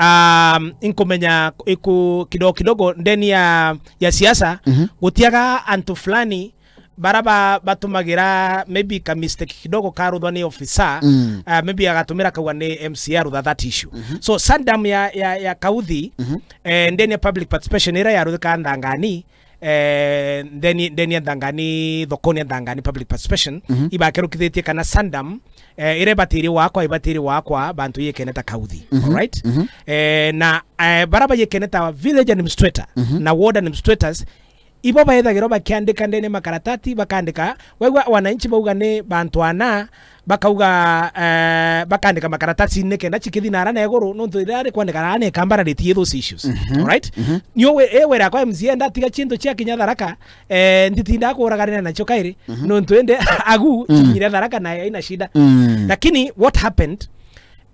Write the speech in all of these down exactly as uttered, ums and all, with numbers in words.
Um, inkumenya iku kidogo kidogo ndeni ya, ya siasa, Mhm. gutiaga antu fulani bara ba-, batumagira maybe ka mistake kidogo karuthwa ni officer, Mm. uh, maybe agatumira kauga ni M C A arutha that issue. Mhm. So, Sandam ya, ya, ya Kauthi, Mhm. eh, ndeni ya public participation ira yaruthika Nthangani, eh, ndeni, ndeni ya Nthangani, thokoni ya Nthangani public participation, Mhm. ibakerukithitie kana Sandam, eh, ira ibatiri wakwa, ibatiri wakwa, bantu yikene ta Kauthi, Mhm. alright? Mhm. Eh, na, eh, bara bayikene ta village administrator Mhm. na ward administrators, ibo baethagirwa bakiandika ndene makaratati, bakandika, waigua wananchi bauga ni bantu ana, bakauga, eh, bakandika makaratasi-ini kenda cikithi nara na iguru, nontu riria rikwandika nara ni ikambara riti those issues. Mhm. Alright? Mhm. Nio we, e wera kwa M C A ndatiga cintu cia kinya Tharaka, eh, nditinda kuraganira nacio kairi, Mhm. nontu ende agu Mm. cikinyire Tharaka na ina shida. Mm. Lakini what happened,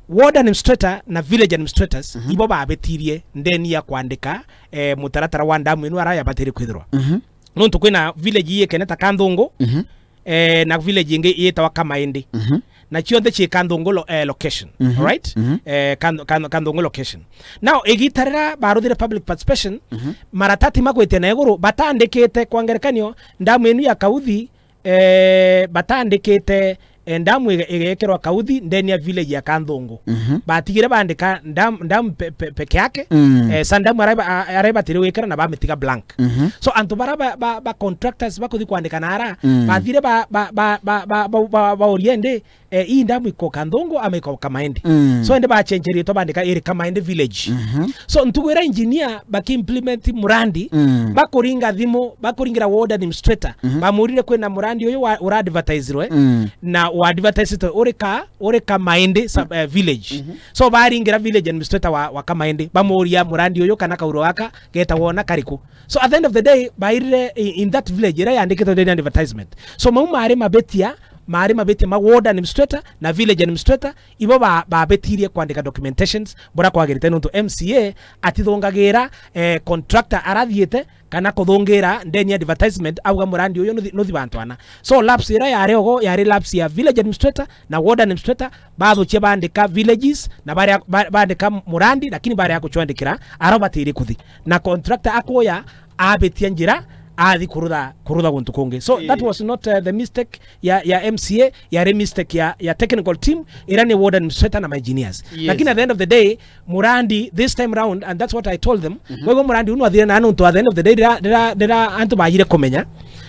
ward administrator na village administrators, Mhm. ibo babitirie ndeni ya kwandika, eh, mutaratara wa ndamu inu ara yabatiri kwithirwa. Mhm. Nontu kwina village yikene ta Kanthungu, Mhm. eh, na village ingi yitawa Kamaindi. Mhm. Na cionthe ci Kanthungu lo-, eh, location, Mhm. alright? Mhm. Eh, Kan-, Kan-, Kanthungu location. Now, igita riria baruthire public participation, Mhm. maratati magwitia na iguru batandikite, kwa ngerekanio, ndamu inu ya Kauthi, eh, batandikite, eh, ndamu ige-, igekirwa Kauthi ndeni ya village ya Kanthungu. Mhm. Batigire bandika ndamu, ndamu pe-, pe-, peke yake, Mm. eh, Sandam araiba-, a-, araibatire gwikira na bamitiga blank. Mhm. So, antu bara ba, ba, ba contractors bakuthi kwandika nara, Mm. bathire ba, ba, ba, ba, ba, ba, ba, baoria indi, eh, ii ndamu iko Kanthungu ama iko Kamaindi? Mm. So, indi bachenjerie ritwa bandika iri Kamaindi village. Mhm. So, ntugu ira engineer bakiimplement murandi, Mm. bakuringa thimu, bakuringira ward administrator, Mhm. bamurire kwina murandi uyu wa, ura advertisirwe, Mm. na wa advertisirwe uri ka, uri Kamaindi sub, eh, village. Mhm. So, baringira village administrator wa, wa Kamaindi, bamuria murandi uyu kana kauro gaka getagwa na kariku. So at the end of the day, bairire i-, in that village ira yandikitwe ndeni advertisement. So mau mari mabitia, mari mabitia ma ward administrator na village administrator, ibo ba-, babitirie kwandika documentations bura kwagirite, nontu M C A atithungagira, eh, contractor arathiite kana kuthungira ndeni advertisement auga murandi uyu nuthi, nuthi bantu ana. So lapse ira yari ogo yari lapse ya village administrator na ward administrator, bathukia bandika villages na baria, ba-, bandika murandi, lakini baria kucwandikira ara batiri kuthi. Na contractor akuya abitia njira, athi kurutha, kurutha guntu kungi. So, that Ii. was not, uh, the mistake ya, ya M C A, yari mistake ya, ya technical team, ira ni ward administrator na ma engineers. Yes. Lakini at the end of the day, murandi this time round, and that's what I told them, Mhm. wego murandi unu athire na nontu at the end of the day, rira, rira, rira antu bajire kumenya,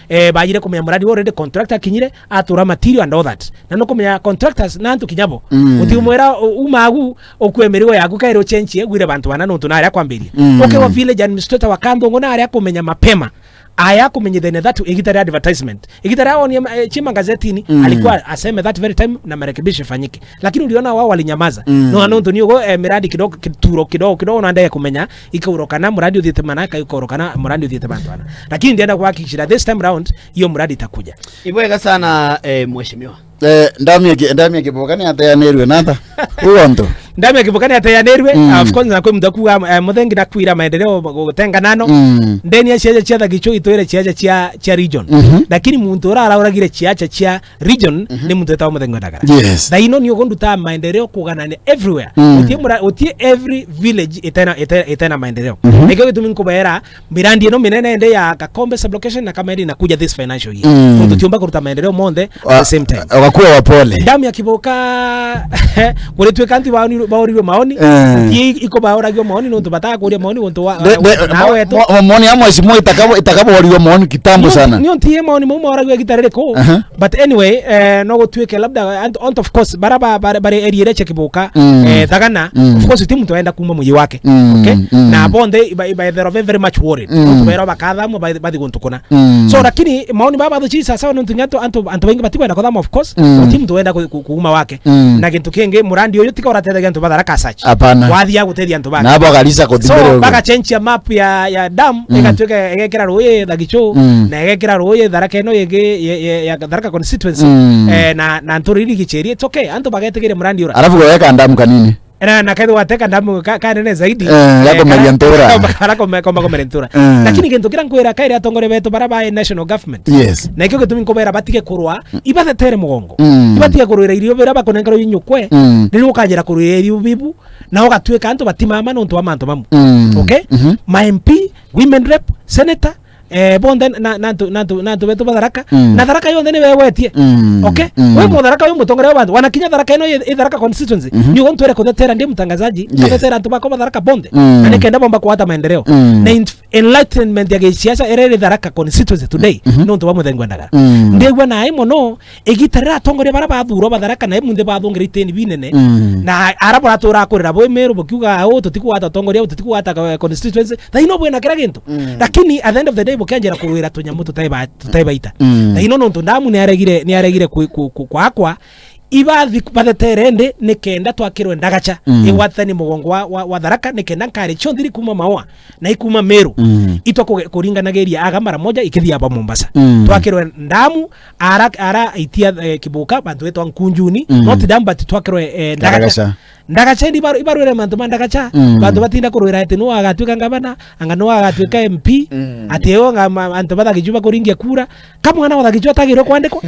eh, bajire kumenya murandi already contractor akinyire, atura material and all that. Na nukumenya contractors na antu kinya bo. Mm. Uti umwira u-, uma agu ukue mirigo yaku kairi uchenchie gwire bantu bana nontu na aria kwambiria. Mm. Ukewa village administrator wa Kanthungu na aria kumenya mapema. Aya kumenyithania that igita ria advertisement. Igita ria onie, eh, chima gazetini, Mm. alikuwa aseme that very time na marekebisho ifanyike. Lakini uliona wao walinyamaza. Mm. No, nontu ni ugo, eh, miradi kidogo, kituro kidogo kidogo, na ndege kumenya ikaurokana muradi uthiite mana, ikaurokana muradi uthiite bantu ana. Lakini ndienda kuhakikishia this time round hiyo muradi itakuja. Ibwega sana, eh, mheshimiwa. Eh, ndamia ki-, ndamia kiboka ni ateanirwe nata? Uonto. Ndamia kiboka ni ateanirwe, Mm. of course, na kwi muntu akuga, eh, muthengi na kwira maendeleo gutenga nano. Mm. Ndeni ya ciaja cia Thagichu itwire ciaja cia, cia region. Mhm. Lakini muntu ura arauragire ciaja cia region Mhm. ni muntu etagwo Muthengi wa Ndagara. Yes. Thaino ni ugunduta maendeleo kuganania everywhere. Mm. Utie mura-, utie every village itena, itena, itena maendeleo. Mhm. Nikio gitumi nkubaera mirandi ino minene ende ya Gakombe sublocation na Kamaindi inakuja this financial year. Mm. Nontu tiumba kuruta maendeleo monthe at Wa-, the same time. Wakakuwa wapole. Ndamu ya Kiboka, kurituika anti baoni-, baorirwe maoni, Eh. ti iko baoragio maoni, nontu batakuria maoni, nontu wa, De-, de-, na mo-, wetu. Mo-, maoni ya mheshimiwa itakabo-, itakaborirwa maoni kitambo Nio-, sana. Nio nti maoni mau maoragio gita ririku. Aha. But anyway, eh, no gutuike labda, and, and of course, bara ba-, bare-, bare area iria cia Kiboka, Mm. eh, Thagana, Mm. of course, ti muntu wenda kuuma muji wake. Mm, Okay? mm. Na bonthe iba-, ibaethera very, very much worried. Mm. Nontu baerwa bakathamwa bathi, bathi guntu kuna. Mm. So, lakini maoni baba bathuchiri sawa sawa, nontu nyantu antu, antu baingi batikwenda kuthama, of course, Mm. but ti muntu wenda ku-, ku-, kuuma wake. Mm. Na gintu kingi, murandi uyu tiga urateithagia antu ba Tharaka as such. Hapana. Wathia guteithia antu bake. Na abo agarisa So, kuthimbirirwa. Bagachenjia map ya, ya dam, Mm. igatuika igekira ruuji Thagichu, Mm. na igekira ruuji Tharaka ino ingi ye, ye, ya Tharaka constituency. Mm. Eh, na, na nturi iri gicheri, it's okay. Antu bagetigire murandi ura. Alafu gweka dam kanini. Na, na kethirwa ateka ndamu ka-, kanene zaidi. Eh, eh, gakomeria kara-, ntura. Kara kome-, koma komeria ntura. Eh. Lakini gintu kiria nkwira kairi atongoria betu bara ba national government. Yes. Na ikio gitumi nkubera batige kurwa, ibathetere mugongo. Mm. Ibatige kurwira irio biria bakunenkerwa inyukwe. Mm. Riria ukanjira kurwira irio bibu, na ugatuika antu batimama nontu wa mantu mamu. Mm. Okay? Mhm. Ma M P, women rep, senator, eh, bonthe na, na antu, na antu, na antu betu ba Tharaka. Mm. Na Tharaka yonthe ni begwetie. Mm. Okay? Mm. We mutharaka uyu mutongoria wa bantu, wana kinya Tharaka ino i, i Tharaka constituency. Mhm. Ni ugo ntwere kuthetera ndi mtangazaji, yes, ngathetera antu bakwa ba Tharaka bonthe. Mm. Na nikenda bomba kuata maendeleo. Mm. Na in-, enlightenment ya gisiasa iria iri Tharaka constituency today, mhm, nontu bwa Muthengwa Ndagara. Mm. Ndigua naai mono, igita riria atongoria bara bathurwa ba Tharaka na imunthe bathungira itini binene, mm, na ara buratura kurira bwi Meru bukiuga, "Au, tutikugwata atongoria, au, tutikugwata, eh, constituency." Thaino bwina kira gintu. Mm. Lakini at the end of the day, bukianjira kurwira tunyamu tutai ba-, tutai baita. Mm. Thaino nontu ndamu niaregire, niaregire ku-, ku-, ku-, kwakwa, ibathi bathetere ndi nikenda twakirwe ndagacha, mm, igwatani mugongo wa, wa, wa Tharaka, nikenda nkari cionthe iri kuma Maua na ikuma Meru, mm, itwa kuge-, kuringanagiria aga mara moja ikithia ba Mombasa. Mm. Twakirwe ndamu, ara, ara itia, eh, Kibuka, bantu betwa Nkunjuni, mm, not dam, but twakirwe, eh, ndagacha. Ndagacha. Ndagacha ndi ibaru-, ibarwire mantu ma ndagacha. Mm. Bantu batinda kurwira ati nuu agatuika ngavana, anga nuu agatuika M P, mm, ati eo nga ma-, antu bathagichua bakuringia kura. Ka mwana wa Thagichua atagirwe kwandikwa?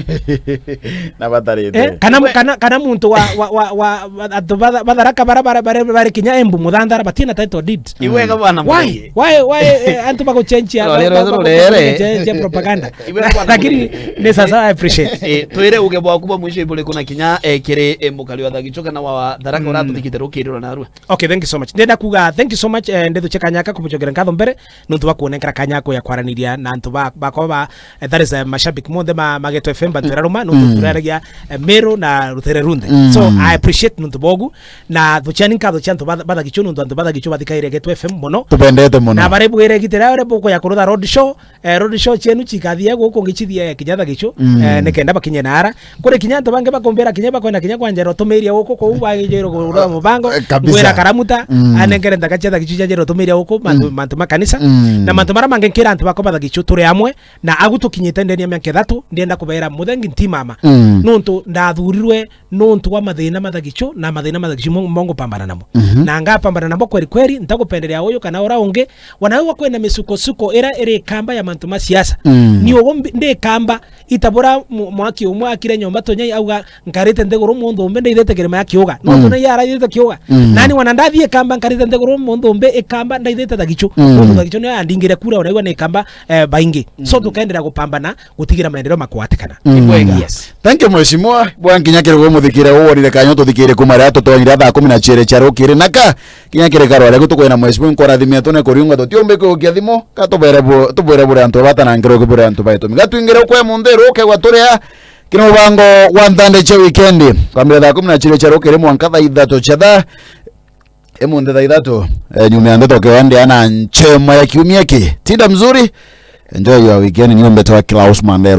Na batarite. Eh, kana, kana, kana muntu wa, wa, wa, wa, wa, antu ba, ba Tharaka bara, bara, bara, bari kinya Embu Muthandara batina title deed. Iwega bwana. Why? Why, why, eh, antu baguchenjia, ba-, ba-, baguchenjia propaganda? Iwega bwana. Lakini ni sasa, I appreciate. Eh, twire uge bwaku bwa mwisho iburi kuna kinya, eh, kiri, eh, mukari wa Thagichua kana wa Tharaka, mm, uratuthikite rukiri rwa narua. Okay, thank you so much. Ndenda kuga thank you so much, eh, ndethuche kanya gaka kubuchokera nkatho mbere, nontu bwa kunenkera kanya ako ya kwaraniria na antu ba, bakwa ba, eh, that is, eh, mashabiki monthe ma, ma Geto F M, bantu, mm, bararuma, nontu, mm, turaragia, eh, Meru na rutere runthe. Mm. So, I appreciate nontu bogu, na thuchani nkatho cia antu ba, ba Thagichua, nontu antu ba Thagichua bathikaire Geto F M mono. Tubendete mono. Na bare bwire gitira ore buko ya kurutha road show, eh, road show cienu chikathie guku ngichithie kinya Thagichua, mm, eh, nikenda bakinye na ara. Kuri kinya antu bangi bakumbira kinya bakwenda kinya kwanjera utumiria guku kuu bagijirwe kurutha mubango, eh, kabisa, ngwira Karamuta, mm, anengere ndagacha Thagichua cianjera utumiria guku, mantu, mm, mantu ma kanisa. Mm. Na mantu mara mangi nkira antu bakwa ba Thagichua turi amwe, na agu tukinyite ndeni ya miaka ithatu, ndienda kubera muthengi ntimama. Mm. Nontu ndathurirwe nontu wa mathina ma Thagichua, na mathina ma Thagichua mo-, mo ngupambana namo. Mhm. Na ngapambana namo kweri kweri, ntagupenderea uyu kana ura ungi. Wana we kwina misukosuko ira iri kamba ya mantu ma siasa. Mm. Ni ugu mbi-, ndi kamba, itabura mu-, mwaki umwe akire nyomba tunyai auga, "Nkarite nthiguru muntu umbi ndaithite kirima ya kiuga." No, mm, tunyai araithite kiuga. Mm. Nani wana ndathie kamba, nkarite nthiguru muntu umbi ikamba ndaithite Thagichua. Mm. Nontu Thagichua niyo yandingire kura, uraigua ni kamba, eh, baingi. So, mm, tukaendelea gupambana gutigira maendeleo makwatikana. Mm. Ibwega. Yes. Thank you, mheshimiwa. Bwa nkinya kirugo muthikire uwonire kanyo tuthikire kuma ria tutonyire thaa kumi na chiere cia rukiri naka kinya kiri karware gutukwina mheshimiwa nkurathimia tune kuriunga tutiumbi kuukia thimu ka tubere bu-, tubwire bure antu bata na ngiro kibure antu baitu. Miga twingire ukwe munthi ruke gwa turia kina mubango wa nthande cia wikendi. Kwambira thaa kumi na chiere cia rukiri mwanka thaa ithatu cia thaa Imunthi thaa ithatu, eh, nyuma ya ndeto kiwandea na nchema ya kiumia ki. Tinda mzuri. Enjoy your weekend. Niyo mbetwa Klaus Mandero.